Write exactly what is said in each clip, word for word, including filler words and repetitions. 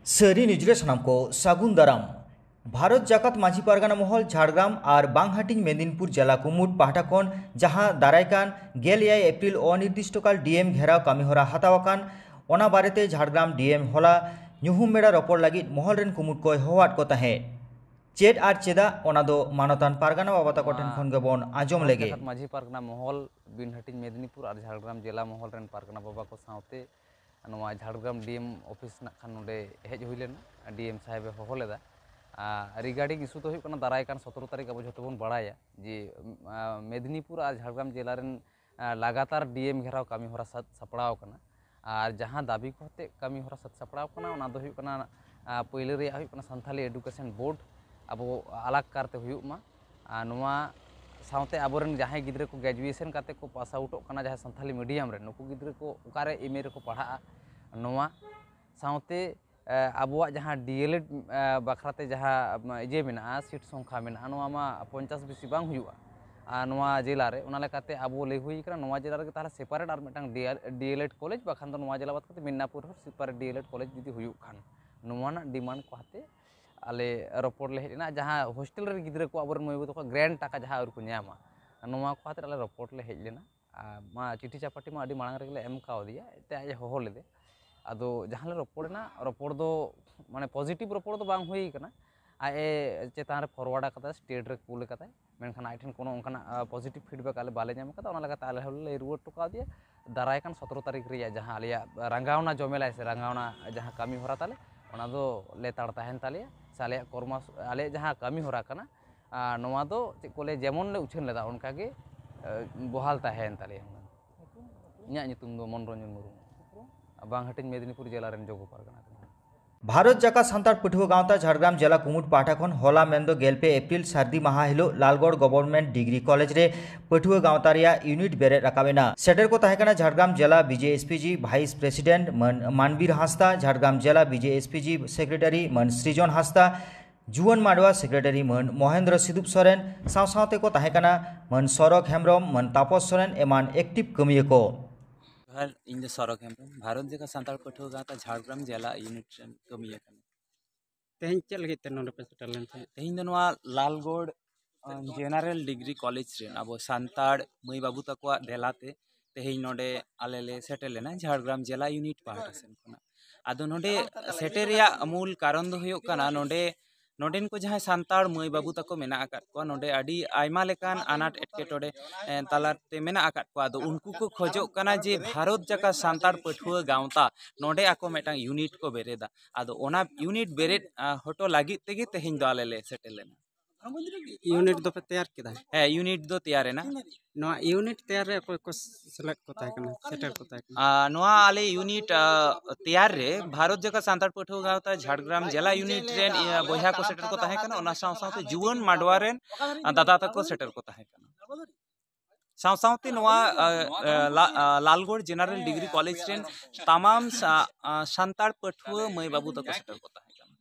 ᱥᱟᱹᱨᱤ ᱱᱤᱭᱩᱡᱽ ᱨᱮ ᱥᱟᱱᱟᱢ ᱠᱚ ᱥᱟᱹᱜᱩᱱ ᱫᱟᱨᱟᱢ᱾ ᱵᱷᱟᱨᱚᱛ ᱡᱟᱠᱟᱛ ᱢᱟᱹᱡᱷᱤ ᱯᱟᱨᱜᱟᱱᱟ ᱢᱚᱦᱚᱞ ᱡᱷᱟᱲᱜᱨᱟᱢ ᱟᱨ ᱵᱟᱝᱦᱟᱴᱤᱧ ᱢᱮᱫᱤᱱᱯᱩᱨ ᱡᱮᱞᱟ ᱠᱩᱢᱩᱴ ᱯᱟᱦᱴᱟ ᱠᱷᱚᱱ ᱡᱟᱦᱟᱸ ᱫᱟᱨᱟᱭ ᱠᱟᱱ ᱜᱮᱞ ᱮᱭᱟᱭ ᱮᱯᱨᱤᱞ ᱚᱱᱤᱨᱫᱤᱥᱴᱚᱠᱟᱞ ᱰᱤ ᱮᱢ ᱜᱷᱮᱨᱟᱣ ᱠᱟᱹᱢᱤᱦᱚᱨᱟ ᱦᱟᱛᱟᱣ ᱟᱠᱟᱱ, ᱚᱱᱟ ᱵᱟᱨᱮᱛᱮ ᱡᱷᱟᱲᱜᱨᱟᱢ ᱰᱤ ᱮᱢ ᱦᱚᱞᱟ ᱧᱩᱦᱩᱢ ᱵᱮᱲᱟ ᱨᱚᱯᱚᱲ ᱞᱟᱹᱜᱤᱫ ᱢᱚᱦᱚᱞ ᱨᱮᱱ ᱠᱩᱢᱩᱴ ᱠᱚᱭ ᱦᱚᱦᱚᱣᱟᱫ ᱠᱚ ᱛᱟᱦᱮᱸᱫ᱾ ᱪᱮᱫ ᱟᱨ ᱪᱮᱫᱟᱜ, ᱚᱱᱟ ᱫᱚ ᱢᱟᱱᱚᱛᱟᱱ ᱯᱟᱨᱜᱟᱱᱟ ᱵᱟᱵᱟ ᱛᱟᱠᱚ ᱴᱷᱮᱱ ᱱᱚᱣᱟ ᱠᱷᱚᱱ ᱜᱮᱵᱚᱱ ᱟᱸᱡᱚᱢ ᱵᱷᱟᱨᱚᱛ ᱞᱮᱜᱮ᱾ ᱡᱟᱠᱟᱛ ᱢᱟᱹᱡᱷᱤ ᱯᱟᱨᱜᱟᱱᱟ ᱢᱚᱦᱚᱞ, ᱵᱤᱱᱦᱟᱹᱴᱤᱧ ᱢᱮᱫᱽᱱᱤᱯᱩᱨ ᱟᱨ ᱡᱷᱟᱲᱜᱨᱟᱢ ᱡᱮᱞᱟ ᱢᱚᱦᱚᱞ ᱨᱮᱱ ᱯᱟᱨᱜᱟᱱᱟ ᱵᱟᱵᱟ ᱠᱚ ᱥᱟᱶᱛᱮ ᱱᱚᱣᱟ ᱡᱷᱟᱲᱜᱨᱟᱢ ᱰᱤ ᱮᱢ ᱚᱯᱷᱤᱥ ᱱᱟᱜ ᱠᱷᱟᱱ ᱱᱚᱰᱮ ᱦᱮᱡ ᱦᱩᱭ ᱞᱮᱱᱟ, ᱰᱤ ᱮᱢ ᱥᱟᱦᱮᱵᱮ ᱦᱚᱦᱚ ᱞᱮᱫᱟ᱾ ᱟᱨ regarding issue ᱫᱚ ᱦᱩᱭᱩᱜ ᱠᱟᱱᱟ, ᱫᱟᱨᱟᱭ ᱠᱟᱱ ᱥᱚᱛᱨᱚ ᱛᱟᱹᱨᱤᱠᱷ ᱟᱵᱚ ᱡᱷᱚᱛᱚ ᱵᱚᱱ ᱵᱟᱲᱟᱭᱟ ᱡᱮ, ᱩᱢ, ᱟ, ᱢᱮᱫᱽᱱᱤᱯᱩᱨ ᱟᱨ ᱡᱷᱟᱲᱜᱨᱟᱢ ᱡᱮᱞᱟ ᱨᱮᱱ, ᱟ, ᱞᱟᱜᱟᱛᱟᱨ ᱰᱤ ᱮᱢ ᱜᱷᱮᱨᱟᱣ ᱠᱟᱹᱢᱤ ᱦᱚᱨᱟ ᱥᱟᱹᱛ ᱥᱟᱯᱲᱟᱣ ᱟᱠᱟᱱᱟ᱾ ᱟᱨ ᱡᱟᱦᱟᱸ ᱫᱟᱹᱵᱤ ᱠᱚ ᱟᱛᱮ ᱠᱟᱹᱢᱤ ᱦᱚᱨᱟ ᱥᱟᱹᱛ ᱥᱟᱯᱲᱟᱣ ᱟᱠᱟᱱᱟ, ᱚᱱᱟ ᱫᱚ ᱦᱩᱭᱩᱜ ᱠᱟᱱᱟ, ᱟ, ᱯᱳᱭᱞᱳ ᱨᱮᱭᱟᱜ ᱦᱩᱭᱩᱜ ᱠᱟᱱᱟ ᱥᱟᱱᱛᱷᱟᱞᱤ education board ᱟᱵᱚ ᱟᱞᱟᱜᱽ ᱠᱟᱨᱛᱮ ᱦᱩᱭᱩᱜ ᱢᱟ᱾ ᱟᱨ ᱱᱚᱣᱟ ᱥᱟᱶᱛᱮ ᱟᱵᱚᱨᱮᱱ ᱡᱟᱦᱟᱸᱭ ᱜᱤᱫᱽᱨᱟᱹ ᱠᱚ graduation ᱠᱟᱛᱮ ᱠᱚ pass outᱚᱜ ᱠᱟᱱᱟ ᱡᱟᱦᱟᱸᱭ ᱥᱟᱱᱛᱷᱟᱞᱤ medium ᱨᱮ, ᱱᱩᱠᱩ ᱜᱤᱫᱽᱨᱟᱹ ᱠᱚ ᱚᱠᱟᱨᱮ ᱮᱢ ᱮ ᱨᱮᱠᱚ ᱯᱟᱲᱦᱟᱜᱼᱟ, ᱱᱚᱣᱟ ᱥᱟᱶᱛᱮ, ᱮ, ᱟᱵᱚᱣᱟᱜ ᱡᱟᱦᱟᱸ ᱰᱤ ᱮᱞ ᱮᱰ, ᱮ, ᱵᱟᱠᱷᱨᱟᱛᱮ ᱡᱟᱦᱟᱸ, ᱢᱟ, ᱤᱭᱟᱹ ᱢᱮᱱᱟᱜᱼᱟ, seat ᱥᱚᱝᱠᱷᱟ ᱢᱮᱱᱟᱜᱼᱟ, ᱱᱚᱣᱟ ᱢᱟ ᱯᱚᱧᱪᱟᱥ ᱵᱮᱥᱤ ᱵᱟᱝ ᱦᱩᱭᱩᱜᱼᱟ᱾ ᱟᱨ ᱱᱚᱣᱟ ᱡᱮᱞᱟ ᱨᱮ, ᱚᱱᱟ ᱞᱮᱠᱟᱛᱮ ᱟᱵᱚ ᱞᱟᱹᱭ ᱦᱩᱭ ᱠᱟᱱᱟ, ᱱᱚᱣᱟ ᱡᱮᱞᱟ ᱨᱮᱜᱮ ᱛᱟᱦᱚᱞᱮ separate ᱟᱨ ᱢᱤᱫᱴᱟᱝ ᱰᱤ ᱮᱞ, ᱰᱤ ᱮᱞ ᱮᱰ ᱠᱚᱞᱮᱡᱽ, ᱵᱟᱠᱷᱟᱱ ᱫᱚ ᱱᱚᱣᱟ ᱡᱮᱞᱟ ᱵᱟᱫ ᱠᱟᱛᱮ ᱢᱤᱫᱱᱟᱯᱩᱨ ᱨᱮᱦᱚᱸ separate ᱰᱤ ᱮᱞ ᱮᱰ ᱠᱚᱞᱮᱡᱽ ᱡᱩᱫᱤ ᱦᱩᱭᱩᱜ ᱠᱷᱟᱱ, ᱱᱚᱣᱟ ᱨᱮᱱᱟᱜ demand ᱠᱚ ᱟᱛᱮ ᱟᱞᱮ ᱨᱚᱯᱚᱲ ᱞᱮ ᱦᱮᱡ ᱞᱮᱱᱟ᱾ ᱡᱟᱦᱟᱸ ᱦᱳᱥᱴᱮᱞ ᱨᱮᱱ ᱜᱤᱫᱽᱨᱟᱹ ᱠᱚ, ᱟᱵᱚᱨᱮᱱ ᱢᱟᱹᱭ ᱵᱟᱹᱵᱩ ᱛᱟᱠᱚ grant ᱴᱟᱠᱟ ᱡᱟᱦᱟᱸ ᱟᱹᱣᱨᱤ ᱠᱚ ᱧᱟᱢᱟ, ᱱᱚᱣᱟ ᱠᱚ ᱟᱛᱮ ᱟᱞᱮ ᱨᱚᱯᱚᱲ ᱞᱮ ᱦᱮᱡ ᱞᱮᱱᱟ᱾ ᱟᱨ ᱢᱟ ᱪᱤᱴᱷᱤ ᱪᱟᱯᱟᱴᱤ ᱢᱟ ᱟᱹᱰᱤ ᱢᱟᱲᱟᱝ ᱨᱮᱜᱮ ᱞᱮ ᱮᱢ ᱠᱟᱣᱫᱮᱭᱟ, ᱮᱱᱛᱮ ᱟᱡ ᱮ ᱦᱚᱦᱚ ᱞᱮᱫᱮ᱾ ᱟᱫᱚ ᱡᱟᱦᱟᱸ ᱞᱮ ᱨᱚᱯᱚᱲ ᱮᱱᱟ, ᱨᱚᱯᱚᱲ ᱫᱚ ᱢᱟᱱᱮ positive ᱨᱚᱯᱚᱲ ᱫᱚ ᱵᱟᱝ ᱦᱩᱭ ᱠᱟᱱᱟ᱾ ᱟᱡ ᱮ ᱪᱮᱛᱟᱱ ᱨᱮ forward ᱟᱠᱟᱫᱟ, state ᱨᱮ ᱠᱩᱞ ᱟᱠᱟᱫᱟᱭ, ᱢᱮᱱᱠᱷᱟᱱ ᱟᱡ ᱴᱷᱮᱱ ᱠᱳᱱᱳ ᱚᱱᱠᱟᱱᱟᱜ, ᱟ, positive feedback ᱟᱞᱮ ᱵᱟᱞᱮ ᱧᱟᱢ ᱟᱠᱟᱫᱟ᱾ ᱚᱱᱟ ᱞᱮᱠᱟᱛᱮ ᱟᱞᱮ ᱦᱚᱸᱞᱮ ᱞᱟᱹᱭ ᱨᱩᱣᱟᱹᱲ ᱦᱚᱴᱚ ᱠᱟᱣᱫᱮᱭᱟ᱾ ᱫᱟᱨᱟᱭ ᱠᱟᱱ ᱥᱚᱛᱨᱚ ᱛᱟᱹᱨᱤᱠᱷ ᱨᱮᱭᱟᱜ ᱡᱟᱦᱟᱸ ᱟᱞᱮᱭᱟᱜ ᱨᱟᱸᱜᱟᱣᱱᱟ ᱡᱚᱢᱮᱞᱟᱭ ᱥᱮ ᱨᱟᱸᱜᱟᱣᱱᱟ ᱡᱟᱦᱟᱸ ᱠᱟᱹᱢᱤ ᱦᱚᱨᱟ ᱛᱟᱞᱮ, ᱚᱱᱟ ᱫᱚ ᱞᱮᱛᱟᱲ ᱛᱟᱦᱮᱱ ᱛᱟᱞᱮᱭᱟ, ᱥᱮ ᱟᱞᱮᱭᱟᱜ ᱠᱚᱨᱢᱚ, ᱟᱞᱮᱭᱟᱜ ᱡᱟᱦᱟᱸ ᱠᱟᱹᱢᱤ ᱦᱚᱨᱟ ᱠᱟᱱᱟ, ᱟᱨ ᱱᱚᱣᱟ ᱫᱚ ᱪᱮᱫ ᱠᱚ ᱞᱟᱹᱭᱟ, ᱡᱮᱢᱚᱱ ᱞᱮ ᱩᱪᱷᱟᱹᱱ ᱞᱮᱫᱟ ᱚᱱᱠᱟ ᱜᱮ, ᱮ, ᱵᱚᱦᱟᱞ ᱛᱟᱦᱮᱸᱭᱮᱱ ᱛᱟᱞᱮᱭᱟ᱾ ᱤᱧᱟᱹᱜ ᱧᱩᱛᱩᱢ ᱫᱚ ᱢᱚᱱᱨᱚᱧᱡᱚᱱ ᱢᱩᱨᱢᱩ, ᱵᱟᱝ ᱦᱟᱹᱴᱤᱧ ᱢᱮᱫᱽᱱᱤᱯᱩᱨ ᱡᱮᱞᱟ ᱨᱮᱱ ᱡᱳᱜᱚ ᱯᱟᱨᱜᱟᱱᱟ ᱠᱟᱱᱟ᱾ ᱵᱷᱟᱨᱚᱛ ᱡᱟᱠᱟᱛ ᱥᱟᱱᱛᱟᱲ ᱯᱟᱹᱴᱷᱩᱣᱟᱹ ᱜᱟᱶᱛᱟ ᱡᱷᱟᱲᱜᱨᱟᱢ ᱡᱮᱞᱟ ᱠᱩᱢᱩᱴ ᱯᱟᱦᱴᱟ ᱠᱷᱚᱱ ᱦᱚᱞᱟ ᱢᱮᱱᱫᱚ ᱜᱮᱞ ᱯᱮ ᱮᱯᱨᱤᱞ ᱥᱟᱹᱨᱫᱤ ᱢᱟᱦᱟ ᱦᱤᱞᱳᱜ ᱞᱟᱞᱜᱚᱲ ᱜᱚᱵᱷᱚᱨᱱᱢᱮᱱᱴ ᱰᱤᱜᱽᱨᱤ ᱠᱚᱞᱮᱡᱽ ᱨᱮ ᱯᱟᱹᱴᱷᱩᱣᱟᱹ ᱜᱟᱶᱛᱟ ᱨᱮᱭᱟᱜ ᱤᱭᱩᱱᱤᱴ ᱵᱮᱨᱮᱫ ᱨᱟᱠᱟᱵ ᱮᱱᱟ᱾ ᱥᱮᱴᱮᱨ ᱠᱚ ᱛᱟᱦᱮᱸ ᱠᱟᱱᱟ ᱡᱷᱟᱲᱜᱨᱟᱢ ᱡᱮᱞᱟ B J S P G vice president ᱢᱟᱹᱱ ᱢᱟᱱᱵᱤᱨ ᱦᱟᱸᱥᱫᱟ, ᱡᱷᱟᱲᱜᱨᱟᱢ ᱡᱮᱞᱟ B J S P G secretary ᱢᱟᱹᱱ ᱥᱨᱤᱡᱚᱱ ᱦᱟᱸᱥᱫᱟ, ᱡᱩᱣᱟᱹᱱ ᱢᱟᱰᱣᱟ ᱥᱮᱠᱨᱮᱴᱟᱨᱤ ᱢᱟᱹᱱ ᱢᱚᱦᱮᱱᱫᱨᱚ ᱥᱤᱫᱩᱯ ᱥᱚᱨᱮᱱ ᱥᱟᱶ ᱥᱟᱶᱛᱮ ᱠᱚ ᱛᱟᱦᱮᱸ ᱠᱟᱱᱟ ᱢᱟᱹᱱ ᱥᱚᱨᱚᱜᱽ ᱦᱮᱢᱵᱨᱚᱢ, ᱢᱟᱹᱱ ᱛᱟᱯᱚᱥ ᱥᱚᱨᱮᱱ ᱮᱢᱟᱱ ᱮᱠᱴᱤᱵᱷ ᱠᱟᱹᱢᱤᱭᱟᱹ ᱠᱚ᱾ ᱟᱨ ᱤᱧ ᱫᱚ ᱥᱚᱨᱚᱜ ᱦᱮᱢᱵᱨᱚᱢ, ᱵᱷᱟᱨᱚᱛ ᱡᱟᱠᱟᱛ ᱥᱟᱱᱛᱟᱲ ᱯᱟᱹᱴᱷᱩᱣᱟᱹ ᱜᱟᱶᱛᱟ ᱡᱷᱟᱲᱜᱨᱟᱢ ᱡᱮᱞᱟ ᱤᱭᱩᱱᱤᱴ ᱨᱮᱱ ᱠᱟᱹᱢᱤᱭᱟᱹ ᱠᱟᱱᱟ᱾ ᱛᱮᱦᱮᱧ ᱪᱮᱫ ᱞᱟᱹᱜᱤᱫ ᱛᱮ ᱱᱚᱰᱮ ᱯᱮ ᱥᱮᱴᱮᱨ ᱞᱮᱱ ᱛᱟᱦᱮᱸᱫ? ᱛᱮᱦᱮᱧ ᱫᱚ ᱱᱚᱣᱟ ᱞᱟᱞᱜᱚᱲ ᱡᱮᱱᱟᱨᱮᱞ ᱰᱤᱜᱽᱨᱤ ᱠᱚᱞᱮᱡᱽ ᱨᱮᱱ ᱟᱵᱚ ᱥᱟᱱᱛᱟᱲ ᱢᱟᱹᱭ ᱵᱟᱹᱵᱩ ᱛᱟᱠᱚᱣᱟᱜ ᱫᱮᱞᱟᱛᱮ ᱛᱮᱦᱮᱧ ᱱᱚᱰᱮ ᱟᱞᱮ ᱞᱮ ᱥᱮᱴᱮᱨ ᱞᱮᱱᱟ ᱡᱷᱟᱲᱜᱨᱟᱢ ᱡᱮᱞᱟ ᱤᱭᱩᱱᱤᱴ ᱯᱟᱦᱴᱟ ᱥᱮᱱ ᱠᱷᱚᱱᱟᱜ᱾ ᱟᱫᱚ ᱱᱚᱰᱮ ᱥᱮᱴᱮᱨ ᱨᱮᱭᱟᱜ ᱢᱩᱞ ᱠᱟᱨᱚᱱ ᱫᱚ ᱦᱩᱭᱩᱜ ᱠᱟᱱᱟ, ᱱᱚᱰᱮ ᱱᱚᱰᱮᱱ ᱠᱚ ᱡᱟᱦᱟᱸᱭ ᱥᱟᱱᱛᱟᱲ ᱢᱟᱹᱭ ᱵᱟᱹᱵᱩ ᱛᱟᱠᱚ ᱢᱮᱱᱟᱜ ᱟᱠᱟᱫ ᱠᱚᱣᱟ, ᱱᱚᱰᱮ ᱟᱹᱰᱤ ᱟᱭᱢᱟ ᱞᱮᱠᱟᱱ ᱟᱱᱟᱴ ᱮᱴᱠᱮᱴᱚᱬᱮ ᱮ, ᱛᱟᱞᱟᱛᱮ ᱢᱮᱱᱟᱜ ᱟᱠᱟᱫ ᱠᱚᱣᱟ᱾ ᱟᱫᱚ ᱩᱱᱠᱩ ᱠᱚ ᱠᱷᱚᱡᱚᱜ ᱠᱟᱱᱟ ᱡᱮ ᱵᱷᱟᱨᱚᱛ ᱡᱟᱠᱟᱛ ᱥᱟᱱᱛᱟᱲ ᱯᱟᱹᱴᱷᱩᱣᱟᱹ ᱜᱟᱶᱛᱟ ᱱᱚᱰᱮ ᱟᱠᱚ ᱢᱤᱫᱴᱟᱝ ᱤᱭᱩᱱᱤᱴ ᱠᱚ ᱵᱮᱨᱮᱫᱟ᱾ ᱟᱫᱚ ᱚᱱᱟ ᱤᱭᱩᱱᱤᱴ ᱵᱮᱨᱮᱫ ᱟ, ᱦᱚᱴᱚ ᱞᱟᱹᱜᱤᱫ ᱛᱮᱜᱮ ᱛᱮᱦᱮᱧ ᱫᱚ ᱟᱞᱮ ᱞᱮ ᱥᱮᱴᱮᱨ ᱞᱮᱱᱟ᱾ ᱤᱭᱩᱱᱤᱴ ᱫᱚᱯᱮ ᱛᱮᱭᱟᱨ ᱠᱮᱫᱟ? ᱦᱮᱸ, ᱤᱭᱩᱱᱤᱴ ᱫᱚ ᱛᱮᱭᱟᱨ ᱮᱱᱟ᱾ ᱱᱚᱣᱟ ᱤᱭᱩᱱᱤᱴ ᱛᱮᱭᱟᱨ ᱨᱮ ᱚᱠᱚᱭ ᱠᱚ ᱥᱮᱞᱮᱫ ᱠᱚ ᱛᱟᱦᱮᱸ ᱠᱟᱱᱟ, ᱥᱮᱴᱮᱨ ᱠᱚ ᱛᱟᱦᱮᱸ ᱠᱟᱱᱟ? ᱟ, ᱱᱚᱣᱟ ᱟᱞᱮ ᱤᱭᱩᱱᱤᱴ ᱟ, ᱛᱮᱭᱟᱨ ᱨᱮ ᱵᱷᱟᱨᱚᱛ ᱡᱟᱠᱟᱛ ᱥᱟᱱᱛᱟᱲ ᱯᱟᱹᱴᱷᱩᱣᱟᱹ ᱜᱟᱶᱛᱟ ᱡᱷᱟᱲᱜᱨᱟᱢ ᱡᱮᱞᱟ ᱤᱭᱩᱱᱤᱴ ᱨᱮᱱ ᱤᱭᱟᱹ ᱵᱚᱭᱦᱟ ᱠᱚ ᱥᱮᱴᱮᱨ ᱠᱚ ᱛᱟᱦᱮᱸ ᱠᱟᱱᱟ, ᱚᱱᱟ ᱥᱟᱶ ᱥᱟᱶᱛᱮ ᱡᱩᱣᱟᱹᱱ ᱢᱟᱰᱣᱟ ᱨᱮᱱ ᱟ, ᱫᱟᱫᱟ ᱛᱟᱠᱚ ᱥᱮᱴᱮᱨ ᱠᱚ ᱛᱟᱦᱮᱸ ᱠᱟᱱᱟ᱾ ᱥᱟᱶ ᱥᱟᱶᱛᱮ ᱱᱚᱣᱟ ᱟ, ᱟ, ᱞᱟ- ᱟ, ᱞᱟᱞᱜᱚᱲ ᱡᱮᱱᱟᱨᱮᱞ ᱰᱤᱜᱽᱨᱤ ᱠᱚᱞᱮᱡᱽ ᱨᱮᱱ ᱛᱟᱢᱟᱢ ᱥᱟ- ᱟ, ᱥᱟᱱᱛᱟᱲ ᱯᱟᱹᱴᱷᱩᱣᱟᱹ ᱢᱟᱹᱭ ᱵᱟᱹᱵᱩ ᱛᱟᱠᱚ ᱥᱮᱴᱮᱨ ᱠᱚ ᱛᱟᱦᱮᱸ ᱠᱟᱱᱟ᱾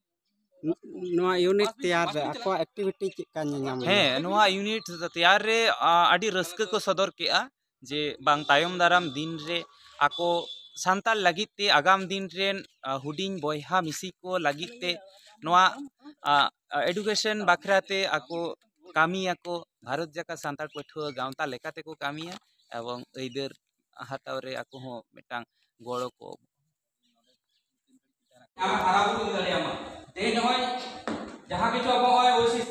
ᱱᱚᱣᱟ ᱤᱭᱩᱱᱤᱴ ᱛᱮᱭᱟᱨ ᱨᱮ ᱟᱠᱚᱣᱟᱜ ᱮᱠᱴᱤᱵᱷᱤᱴᱤ ᱪᱮᱫ ᱞᱮᱠᱟ ᱧᱮᱧᱟᱢ ᱮᱱᱟ? ᱦᱮᱸ, ᱱᱚᱣᱟ ᱤᱭᱩᱱᱤᱴ ᱛᱮᱭᱟᱨ ᱨᱮ ᱟ, ᱟᱹᱰᱤ ᱨᱟᱹᱥᱠᱟᱹ ᱠᱚ ᱥᱚᱫᱚᱨ ᱠᱮᱜᱼᱟ ᱡᱮ ᱵᱟᱝ ᱛᱟᱭᱚᱢ ᱫᱟᱨᱟᱢ ᱫᱤᱱ ᱨᱮ ᱟᱠᱚ ᱥᱟᱱᱛᱟᱲ ᱞᱟᱹᱜᱤᱫ ᱛᱮ, ᱟᱜᱟᱢ ᱫᱤᱱ ᱨᱮᱱ ᱟ, ᱦᱩᱰᱤᱧ ᱵᱚᱭᱦᱟ ᱢᱤᱥᱤ ᱠᱚ ᱞᱟᱹᱜᱤᱫ ᱛᱮ ᱱᱚᱣᱟ ᱟ, ᱟ, ᱮᱰᱩᱠᱮᱥᱚᱱ ᱵᱟᱠᱷᱨᱟ ᱛᱮ ᱟᱠᱚ ᱠᱟᱹᱢᱤᱭᱟᱠᱚ, ᱵᱷᱟᱨᱚᱛ ᱡᱟᱠᱟᱛ ᱥᱟᱱᱛᱟᱲ ᱯᱟᱹᱴᱷᱩᱣᱟᱹ ᱜᱟᱶᱛᱟ ᱞᱮᱠᱟ ᱛᱮᱠᱚ ᱠᱟᱹᱢᱤᱭᱟ ᱮᱵᱚᱝ ᱟᱹᱭᱫᱟᱹᱨ ᱦᱟᱛᱟᱣ ᱨᱮ ᱟᱠᱚ ᱦᱚᱸ ᱢᱤᱫᱴᱟᱝ ᱜᱚᱲᱚ ᱠᱚ᱾ ᱟᱢᱮ ᱦᱟᱨᱟ ᱵᱩᱨᱩ ᱤᱫᱤ ᱫᱟᱲᱮᱭᱟᱢᱟ᱾ ᱛᱮᱦᱮᱧ ᱱᱚᱜᱼᱚᱭ ᱡᱟᱦᱟᱸ ᱠᱤᱪᱷᱩ ᱟᱵᱚ ᱱᱚᱜᱼᱚᱭ ᱳᱭᱥᱤᱥ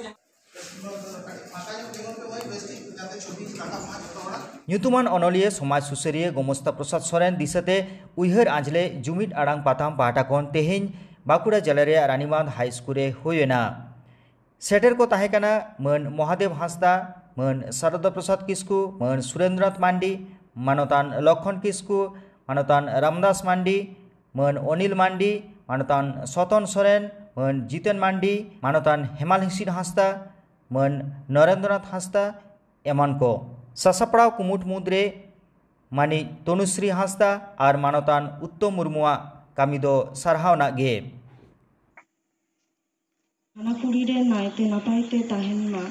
ᱧᱩᱛᱩᱢᱟᱱ ᱚᱱᱚᱞᱤᱭᱟᱹ ᱥᱚᱢᱟᱡᱽ ᱥᱩᱥᱟᱹᱨᱤᱭᱟᱹ ᱜᱚᱢᱚᱥᱛᱟ ᱯᱨᱚᱥᱟᱫᱽ ᱥᱚᱨᱮᱱ ᱫᱤᱥᱟᱹᱛᱮ ᱩᱭᱦᱟᱹᱨ ᱟᱸᱡᱽᱞᱮ ᱡᱩᱢᱤᱫ ᱟᱲᱟᱝ ᱯᱟᱛᱷᱟᱢ ᱯᱟᱦᱴᱟ ᱠᱷᱚᱱ ᱛᱮᱦᱮᱧ ᱵᱟᱸᱠᱩᱲᱟ ᱡᱮᱞᱟ ᱨᱮᱭᱟᱜ ᱨᱟᱱᱤᱵᱟᱸᱫᱷ ᱦᱟᱭ ᱥᱠᱩᱞ ᱨᱮ ᱦᱩᱭ ᱮᱱᱟ᱾ ᱥᱮᱴᱮᱨ ᱠᱚ ᱛᱟᱦᱮᱸ ᱠᱟᱱᱟ ᱢᱟᱹᱱ ᱢᱚᱦᱟᱫᱮᱵ ᱦᱟᱸᱥᱫᱟ, ᱢᱟᱹᱱ ᱥᱟᱨᱚᱫᱟ ᱯᱨᱚᱥᱟᱫᱽ ᱠᱤᱥᱠᱩ, ᱢᱟᱹᱱ ᱥᱩᱨᱮᱱᱫᱨᱚᱱᱟᱛᱷ ᱢᱟᱱᱰᱤ, ᱢᱟᱱᱚᱛᱟᱱ ᱞᱚᱠᱷᱚᱱ ᱠᱤᱥᱠᱩ, ᱢᱟᱱᱚᱛᱟᱱ ᱨᱟᱢᱫᱟᱥ ᱢᱟᱱᱰᱤ, ᱢᱟᱹᱱ ᱚᱱᱤᱞ ᱢᱟᱱᱰᱤ, ᱢᱟᱱᱚᱛᱟᱱ ᱥᱚᱛᱚᱱ ᱥᱚᱨᱮᱱ, ᱢᱟᱹᱱ ᱡᱤᱛᱮᱱ ᱢᱟᱱᱰᱤ, ᱢᱟᱱᱚᱛᱟᱱ ᱦᱮᱢᱟᱞ ᱦᱤᱸᱥᱤᱫ ᱦᱟᱸᱥᱫᱟ, ᱢᱟᱹᱱ ᱱᱚᱨᱮᱱᱫᱨᱚᱱᱟᱛᱷ ᱦᱟᱸᱥᱫᱟ ᱮᱢᱟᱱ ᱠᱚ᱾ ᱥᱟᱥᱟᱯᱲᱟᱣ ᱠᱩᱢᱩᱴ ᱢᱩᱫᱽᱨᱮ ᱢᱟᱹᱱᱤᱡ ᱛᱚᱱᱩᱥᱨᱤ ᱦᱟᱸᱥᱫᱟ ᱟᱨ ᱢᱟᱱᱚᱛᱟᱱ ᱩᱛᱛᱚᱢ ᱢᱩᱨᱢᱩᱣᱟᱜ ᱠᱟᱹᱢᱤ ᱫᱚ ᱥᱟᱨᱦᱟᱣ ᱟᱱᱟᱜ ᱜᱮ᱾ ᱦᱟᱱᱟ ᱠᱩᱲᱤ ᱨᱮ ᱱᱟᱭᱛᱮ ᱱᱟᱯᱟᱭ ᱛᱮ ᱛᱟᱦᱮᱱ ᱢᱟ,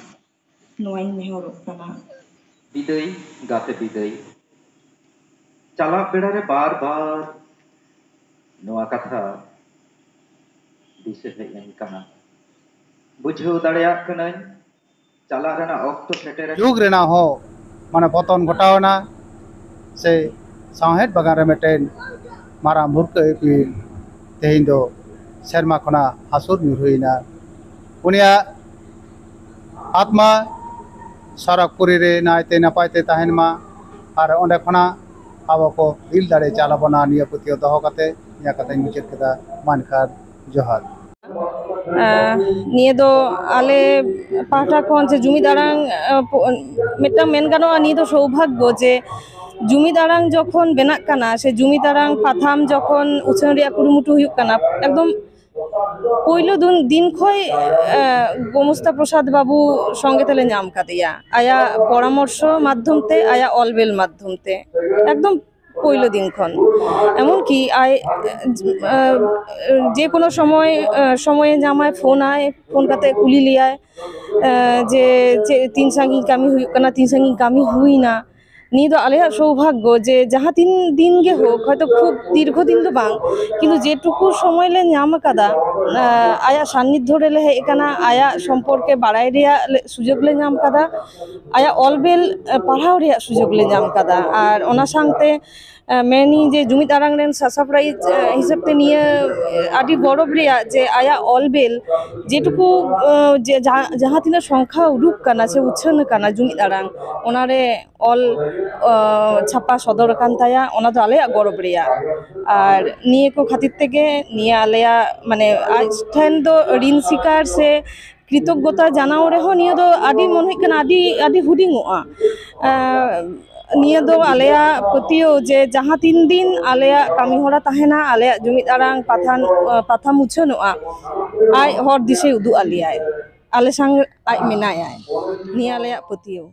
ᱱᱚᱣᱟᱧ ᱱᱮᱦᱚᱨᱚᱜ ᱠᱟᱱᱟ᱾ ᱵᱤᱫᱟᱹᱭ, ᱜᱟᱛᱮ ᱵᱤᱫᱟᱹᱭ᱾ ᱪᱟᱞᱟᱜ ᱵᱮᱲᱟ ᱨᱮ ᱵᱟᱨ ᱵᱟᱨ ᱱᱚᱣᱟ ᱠᱟᱛᱷᱟ ᱫᱤᱥᱟᱹ ᱦᱮᱡ ᱟᱹᱧ ᱠᱟᱱᱟ᱾ ᱵᱩᱡᱷᱟᱹᱣ ᱫᱟᱲᱮᱭᱟᱜ ᱠᱟᱹᱱᱟᱹᱧ, ᱪᱟᱞᱟᱜ ᱨᱮᱱᱟᱜ ᱚᱠᱛᱚ ᱥᱮᱴᱮᱨ ᱟᱠᱟᱱᱟ᱾ ᱡᱩᱜᱽ ᱨᱮᱱᱟᱜ ᱦᱚᱸ ᱢᱟᱱᱮ ᱯᱚᱛᱚᱱ ᱜᱷᱚᱴᱟᱣ ᱮᱱᱟ, ᱥᱮ ᱥᱟᱶᱦᱮᱫ ᱵᱟᱜᱟᱱ ᱨᱮ ᱢᱤᱫᱴᱮᱱ ᱢᱟᱨᱟᱝ ᱵᱷᱩᱨᱠᱟᱹ ᱤᱯᱤᱞ ᱛᱮᱦᱮᱧ ᱫᱚ ᱥᱮᱨᱢᱟ ᱠᱷᱚᱱᱟᱜ ᱦᱟᱹᱥᱩᱨ ᱧᱩᱨᱦᱩᱭᱮᱱᱟ᱾ ᱩᱱᱤᱭᱟᱜ ᱟᱛᱢᱟ ᱥᱟᱨᱟᱜᱽᱯᱩᱨᱤ ᱨᱮ ᱱᱟᱭᱛᱮ ᱱᱟᱯᱟᱭ ᱛᱮ ᱛᱟᱦᱮᱱ ᱢᱟ᱾ ᱟᱨ ᱚᱸᱰᱮ ᱠᱷᱚᱱᱟᱜ ᱟᱵᱚ ᱠᱚ ᱫᱤᱞ ᱫᱟᱲᱮ ᱪᱟᱞ ᱟᱵᱚᱱᱟ, ᱱᱤᱭᱟᱹ ᱯᱟᱹᱛᱭᱟᱹᱣ ᱫᱚᱦᱚ ᱠᱟᱛᱮ ᱤᱧᱟᱹᱜ ᱠᱟᱛᱷᱟᱧ ᱢᱩᱪᱟᱹᱫ ᱠᱮᱫᱟ᱾ ᱢᱟ ᱮᱱᱠᱷᱟᱱ ᱡᱚᱦᱟᱨ᱾ ᱟᱸ, ᱱᱤᱭᱟᱹ ᱫᱚ ᱟᱞᱮ ᱯᱟᱦᱴᱟ ᱠᱷᱚᱱ ᱥᱮ ᱡᱩᱢᱤᱫ ᱟᱲᱟᱝ, ᱟᱸ, ᱯᱚ-, ᱢᱤᱫᱴᱟᱝ ᱢᱮᱱ ᱜᱟᱱᱚᱜᱼᱟ, ᱱᱤᱭᱟᱹ ᱫᱚ ᱥᱳᱵᱷᱟᱜᱽᱜᱚ ᱡᱮ ᱡᱩᱢᱤᱫ ᱟᱲᱟᱝ ᱡᱚᱠᱷᱚᱱ ᱵᱮᱱᱟᱜ ᱠᱟᱱᱟ ᱥᱮ ᱡᱩᱢᱤᱫ ᱟᱲᱟᱝ ᱯᱟᱛᱷᱟᱢ ᱡᱚᱠᱷᱚᱱ ᱩᱪᱷᱟᱹᱱ ᱨᱮᱭᱟᱜ ᱠᱩᱨᱩᱢᱩᱴᱩ ᱦᱩᱭᱩᱜ ᱠᱟᱱᱟ, ᱮᱠᱫᱚᱢ ᱯᱳᱭᱞᱳ ᱫᱤᱱ, ᱫᱤᱱ ᱠᱷᱚᱱ, ᱟᱸ, ᱜᱳᱢᱚᱥᱛᱟ ᱯᱨᱚᱥᱟᱫᱽ ᱵᱟᱵᱩ ᱥᱚᱸᱜᱮ ᱛᱮᱞᱮ ᱧᱟᱢ ᱠᱟᱫᱮᱭᱟ, ᱟᱭᱟᱜ ᱯᱚᱨᱟᱢᱚᱨᱥᱚ ᱢᱟᱫᱽᱫᱷᱚᱢ ᱛᱮ, ᱟᱭᱟᱜ ᱚᱞᱵᱮᱞ ᱢᱟᱫᱽᱫᱷᱚᱢ ᱛᱮ, ᱮᱠᱫᱚᱢ ᱯᱳᱭᱞᱳ ᱫᱤᱱ ᱠᱷᱚᱱ᱾ ᱮᱢᱚᱱᱠᱤ ᱟᱡ, ᱟᱸ, ᱡᱮ ᱠᱳᱱᱳ ᱥᱚᱢᱚᱭ, ᱟᱸ, ᱥᱚᱢᱚᱭᱮ ᱧᱟᱢᱟᱭ, ᱯᱷᱳᱱᱟᱭ, ᱯᱷᱳᱱ ᱠᱟᱛᱮ ᱠᱩᱞᱤ ᱞᱮᱭᱟᱭ, ᱟᱸ, ᱡᱮ ᱪᱮᱫ ᱛᱤᱱ ᱥᱟᱺᱜᱤᱧ ᱠᱟᱹᱢᱤ ᱦᱩᱭᱩᱜ ᱠᱟᱱᱟ, ᱛᱤᱱ ᱥᱟᱺᱜᱤᱧ ᱠᱟᱹᱢᱤ ᱦᱩᱭᱱᱟ᱾ ᱱᱤᱭᱟᱹ ᱫᱚ ᱟᱞᱮᱭᱟᱜ ᱥᱳᱵᱷᱟᱜᱽᱜᱚ ᱡᱮ ᱡᱟᱦᱟᱸ ᱛᱤᱱ ᱫᱤᱱ ᱜᱮ ᱦᱳᱠ, ᱦᱚᱭᱛᱳ ᱠᱷᱩᱵ ᱫᱤᱨᱜᱷᱚ ᱫᱤᱱ ᱫᱚ ᱵᱟᱝ, ᱠᱤᱱᱛᱩ ᱡᱮᱴᱩᱠᱩ ᱥᱚᱢᱚᱭ ᱞᱮ ᱧᱟᱢ ᱟᱠᱟᱫᱟ, ᱟᱸ, ᱟᱭᱟᱜ ᱥᱟᱱᱱᱤᱫᱷᱚ ᱨᱮᱞᱮ ᱦᱮᱡ ᱟᱠᱟᱱᱟ, ᱟᱭᱟᱜ ᱥᱚᱢᱯᱚᱨᱠᱮ ᱵᱟᱲᱟᱭ ᱨᱮᱭᱟᱜ ᱞᱮ, ᱥᱩᱡᱳᱜᱽ ᱞᱮ ᱧᱟᱢ ᱟᱠᱟᱫᱟ, ᱟᱭᱟᱜ ᱚᱞ ᱵᱮᱞ, ᱟᱸ, ᱯᱟᱲᱦᱟᱣ ᱨᱮᱭᱟᱜ ᱥᱩᱡᱳᱜᱽ ᱞᱮ ᱧᱟᱢ ᱟᱠᱟᱫᱟ᱾ ᱟᱨ ᱚᱱᱟ ᱥᱟᱶᱛᱮ, ᱟᱸ, ᱢᱮᱱᱤᱧ ᱡᱮ ᱡᱩᱢᱤᱫ ᱟᱲᱟᱝ ᱨᱮᱱ ᱥᱟᱥᱟᱯᱲᱟᱭᱤᱡ, ᱟᱸ, ᱦᱤᱥᱟᱹᱵ ᱛᱮ ᱱᱤᱭᱟᱹ, ᱟᱸ, ᱟᱹᱰᱤ ᱜᱚᱨᱚᱵᱽ ᱨᱮᱭᱟᱜ ᱡᱮ ᱟᱭᱟᱜ ᱚᱞ ᱵᱮᱞ ᱡᱮᱴᱩᱠᱩ, ᱟᱸ, ᱡᱮ ᱡᱟᱦᱟᱸ, ᱡᱟᱦᱟᱸ ᱛᱤᱱᱟᱹᱜ ᱥᱚᱝᱠᱷᱟ ᱩᱰᱩᱠ ᱠᱟᱱᱟ ᱥᱮ ᱩᱪᱷᱟᱹᱱ ᱟᱠᱟᱱᱟ ᱡᱩᱢᱤᱫ ᱟᱲᱟᱝ, ᱚᱱᱟᱨᱮ ᱚᱞ, ᱚ, ᱪᱷᱟᱯᱟ ᱥᱚᱫᱚᱨ ᱟᱠᱟᱱ ᱛᱟᱭᱟ, ᱚᱱᱟ ᱫᱚ ᱟᱞᱮᱭᱟᱜ ᱜᱚᱨᱚᱵᱽ ᱨᱮᱭᱟᱜ᱾ ᱟᱨ ᱱᱤᱭᱟᱹ ᱠᱚ ᱠᱷᱟᱹᱛᱤᱨ ᱛᱮᱜᱮ ᱱᱤᱭᱟᱹ ᱟᱞᱮᱭᱟᱜ, ᱢᱟᱱᱮ, ᱟᱡ ᱴᱷᱮᱱ ᱫᱚ ᱨᱤᱱ ᱥᱤᱠᱟᱨ ᱥᱮ ᱠᱨᱤᱛᱚᱜᱽᱜᱚᱛᱟ ᱡᱟᱱᱟᱣ ᱨᱮᱦᱚᱸ ᱱᱤᱭᱟᱹ ᱫᱚ ᱟᱹᱰᱤ, ᱢᱚᱱᱮ ᱦᱩᱭᱩᱜ ᱠᱟᱱᱟ, ᱟᱹᱰᱤ, ᱟᱹᱰᱤ ᱦᱩᱰᱤᱧᱚᱜᱼᱟ᱾ ᱟᱨ ᱱᱤᱭᱟᱹ ᱫᱚ ᱟᱞᱮᱭᱟᱜ ᱯᱟᱹᱛᱭᱟᱹᱣ ᱡᱮ ᱡᱟᱦᱟᱸ ᱛᱤᱱ ᱫᱤᱱ ᱟᱞᱮᱭᱟᱜ ᱠᱟᱹᱢᱤ ᱦᱚᱨᱟ ᱛᱟᱦᱮᱱᱟ, ᱟᱞᱮᱭᱟᱜ ᱡᱩᱢᱤᱫ ᱟᱲᱟᱝ ᱯᱟᱛᱷᱟᱢ, ᱯᱟᱛᱷᱟᱢ ᱩᱪᱷᱟᱹᱱᱚᱜᱼᱟ, ᱟᱡ ᱦᱚᱨ ᱫᱤᱥᱟᱹᱭ ᱩᱫᱩᱜ ᱟᱞᱮᱭᱟᱭ, ᱟᱞᱮ ᱥᱟᱝ ᱟᱡ ᱢᱮᱱᱟᱭᱟᱭ᱾ ᱱᱤᱭᱟᱹ ᱟᱞᱮᱭᱟᱜ ᱯᱟᱹᱛᱭᱟᱹᱣ᱾